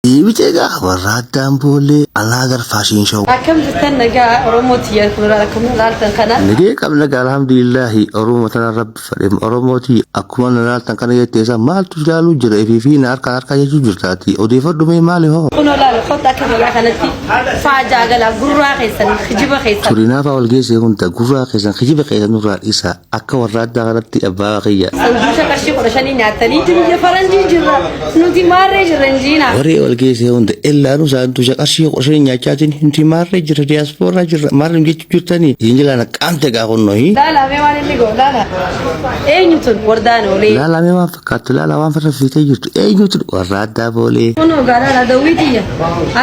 Deebitee gaa warraaddaan boollee another fashion show. Akkam jirtan nagaa Oromoo tiyya kunuraa akkuma ilaaltan kana. Nagee qabna gaa alhamdulillahi Oromoo tana rabbi fadhe Oromooti akkuma na laaltan kana jettee isa maaltu ilaaluu jira ifii fi na harkaan harkaa jechuu jirtaati odeeffadhu mee maali hoo. Kunoo laala kottu akka nagaa kanatti faajaa galaa gurraa keessan kijiba keessan. Turinaa faa wal geesse hunda gurraa keessan kijiba keessan nurraa dhiisaa akka warraaddaa kanatti abbaa kiyya. Sanduuqa qarshii 15 nyaatanii biyya faranjii jirra nuti maarree jirra hin jiina. Warri wal geesse hunda illaanuu saanduuqa qarshii 15 nyaachaatiin nuti maarree jirra diyaaspooraa jirra maarree jechuu jirtanii isin jalaa qaamte gaa kunnoo. Laala mee waan inni godhu laala. Eenyu tun wardaan oolee. Laala mee waan fakkaattu laala waan farra fiitee jirtu eenyutu warraaddaa boolee. Kunoo gaa laala dawwiitiyya.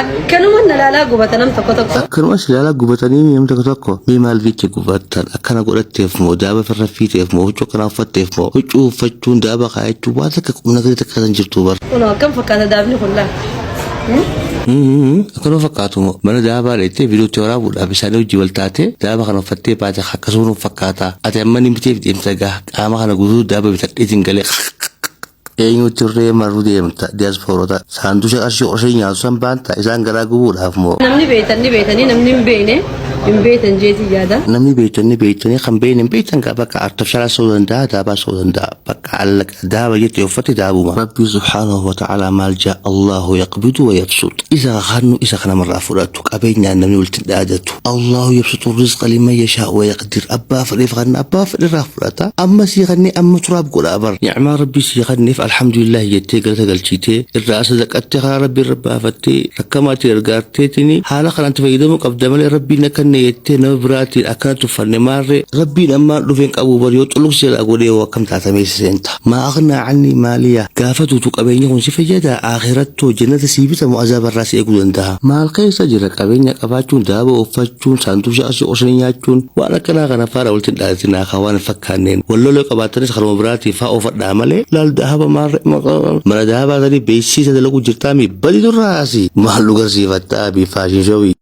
Akkanuma na laalaa gubata nam tokko tokko. Akkanuma si laalaa gubatanii nam tokko tokko mee maal jecha gubatan akkana godhatteef moo daaba farra fiiteef moo huccuu akkana uffatteef moo huccuu uffachuun daaba kaayachuu waan takka qubna gadi takka kan jirtu bar. Kunoo akkam fakkaata daabni kun laala. Akkanuma fakkaatu moo mana daabaa dheettee viidiyootti waraabuudhaaf isaanii hojii wal taatee daaba kana uffattee baate akkasuma fakkaata. Ati amma ni biteef deemta gaa qaama kana guutuu daaba bitadheetiin galee. Eenyutti irree maruu deemta diyaaspoorota saanduqa qarshii 15 nyaatu san baanta isaan garaa gubuudhaaf moo. Namni beektan ni beektanii namni hin beekne hin beektan jeetii yaada. Namni beektan ni beektanii kan beekne hin beektan gaa bakka artifishaalaas ta'uu danda'a daabaas ta'uu danda'a bakka allaqa daaba jettee uffate daabuma. Rabbii subhaanahu wa ta'aalaa maal jaa Allahu yaqbidu wa yabsut isa kannu isa kanamarraa fudhatu qabeenyaan namni walitti dhaadatu Allahu yabsutu rizqa liman yashaa wa yaqdir abbaa fedheef kanna abbaa fedherraa fudhata amma sii kannee amma turaab godha bar ni'maa rabbii sii kanneef alhamdulillah jettee galata galchiitee irraa sadaqattee karaa rabbii irra baafattee rakkamaatti gargaarteetini haala kanatti fayyadamuu qabda malee rabbiin akkanne jettee nama biraatiin akkana tuffanne maarree rabbiin ammaan dhufeen qabu bar yoo xuluqsi jalaa godhee hoo akkam taatamee si seenta maa aghnaa anni maaliya gaafa tuutu qabeenya kun si fayyada aakirattoo jannata sii bitamu azaabarraa si eeguu danda'a maal keessa jira qabeenya qabaachuun daaba uffachuun saanduqa qarshii 15 nyaachuun waan akkanaa kana faana walitti hin dhaadatinaa kan waan hin fakkaanneen walloloo qabaatanis kanuma biraatiif faa oofadhaa malee laal daaba maarree mana daabaa sanii beeksiisa dalaguu jirtaami badi durraasi maal dhugarsiifattaa bi fashion showii.